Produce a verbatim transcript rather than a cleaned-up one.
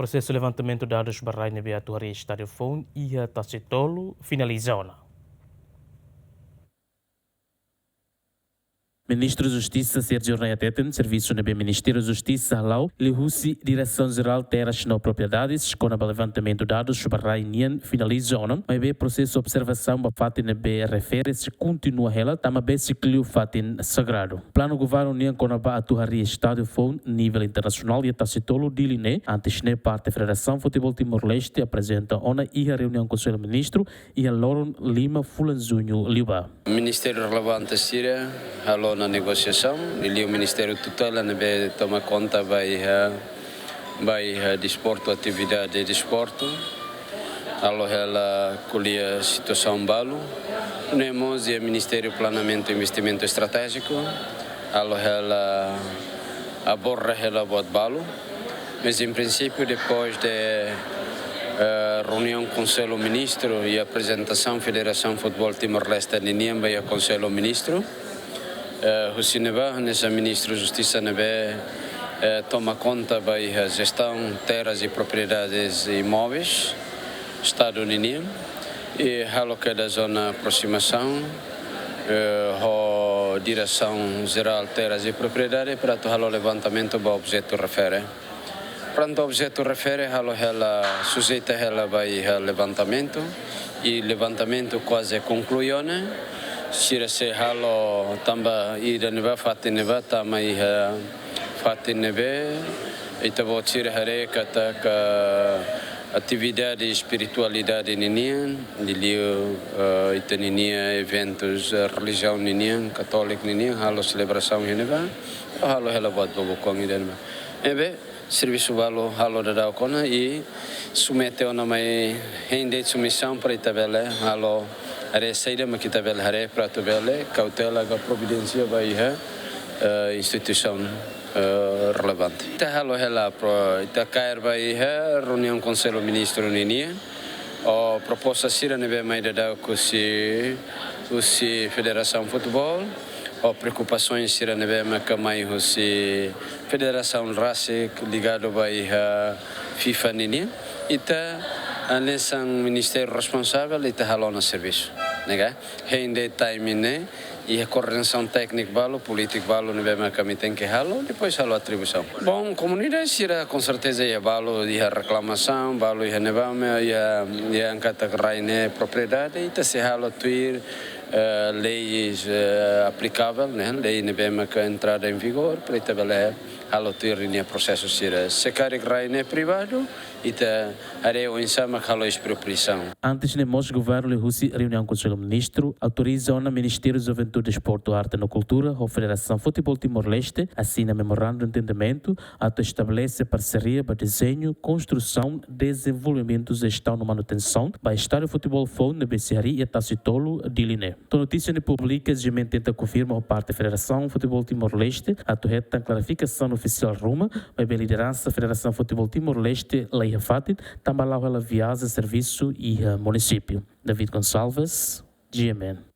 Prosesu levantamentu dadus ba rai ne'ebé atu harii estádiu foun iha Tasitolu finaliza ona. Ministru Justisa Sérgio Raia hateten servisu ne'ebé Ministériu Justisa hala'o liuhusi Diresaun Jerál Terras no Propriedades kona-ba levantamentu dadus ba rai nian finaliza ona, maibé prosesu observasaun ba fatin ne'ebé refere sei kontinua hela, tanba besik liu fatin sagradu. Planu governu nian kona-ba atu harii estádiu foun nivel internasionál iha Tasitolu Dili ne'e, antes ne'e parte Federasaun Futeból Timor-Leste aprezenta ona iha reuniaun Konsellu Ministru iha loron lima fulan Juñu liubá. Ministériu relevante sira halo ona negosiasaun, liuliu Ministériu Tutela ne'ebé toma konta ba iha, ba iha desportu, atividade desportu, halo hela ko'alia situasaun balu. Nune'e mós iha Ministériu Planeamentu Investimentu Estratéjiku, halo hela aborda hela buat balu. Mas, em princípio, depois de, eh, reuniaun Konsellu Ministru i aprezentasaun Federasaun Futeból Timor-Leste ninian ba iha Konsellu Ministru, eh, husi ne'ebá, hanesan Ministru Justisa ne'ebé, eh, toma konta ba iha jestaun terras i propriedades imóveis Estadu ninian, i halo kedas ona aproximasaun, eh, ho Diresaun Jerál Terras i Propriedade para atu halo levantamentu ba objetu refere. Prontu, objetu refere halo hela, sujeita hela ba iha levantamentu, i levantamentu kuaze konklui ona. Sira sei halo tanba ida ne'ebá, fatin ne'ebá, tama iha fatin ne'ebé ita-boot sira haree katak atividade espiritualidade ninian, liuliu, eh, ita-ninia eventus, eh, relijiaun ninian, katóliku ninian, halo selebrasaun iha ne'ebá, halo hela buat bobokoan ida ne'ebá. Ne'ebé, servisu balu halo daudauk ona i submete ona mai hein de'it submisaun para ita bele halo haree saida mak ita bele haree para atu bele kautela ka providénsia ba iha, eh, instituisaun, eh, relevante. Ita halo hela pro, ita kaer ba iha reuniaun Konsellu Ministru ninian, ho proposta sira ne'ebé mai daudauk husi, husi Federasaun Futeból, ho preokupasaun sira ne'ebé maka mai husi federasaun rasik ligadu ba iha FIFA ninian. Ita, hanesan ministériu responsavel, ita halo ona servisu, ne'e ka? Hein de'it timing ne'e, iha koordenasaun tékniku balu, polítiku balu ne'ebé maka ami tenke halo, depois halo atribuisaun. Bom, komunidade sira, com certeza, iha balu iha reklamasaun, balu iha ne'ebá, iha, iha angkata rai ne'e propriedade, ita sei halo tuir, eh, leis, eh, aplikavel, ne'e, lei ne'ebé maka entrada em vigor, para ita bele halo tuir ninia prosesu sira. Se karik rai ne'e privadu, ita haree oinsá mak halo espropriasaun. Antes ne'e mós governu liuhusi reuniaun Konsellu Ministru autoriza ona Ministériu Juventude, Desportu, Arte no Kultura ho Federasaun Futeból Timor-Leste asina memorandu entendimentu atu estabelese parseria ba dezeñu, konstrusaun, dezenvolvimentu, jestaun no manutensaun ba estádiu futeból foun ne'ebé sei harii iha Tasitolu Dili ne'e. To'o notísia ne'e publika, GMN tenta konfirma ho parte Federasaun Futeból Timor-Leste atu hetan klarifikasaun ofisiál ruma, maibé lideransa Federasaun Futeból Timor-Leste la iha fatin, tanba la'o hela viajen servisu iha munisípiu. David Gonçalves, GMN.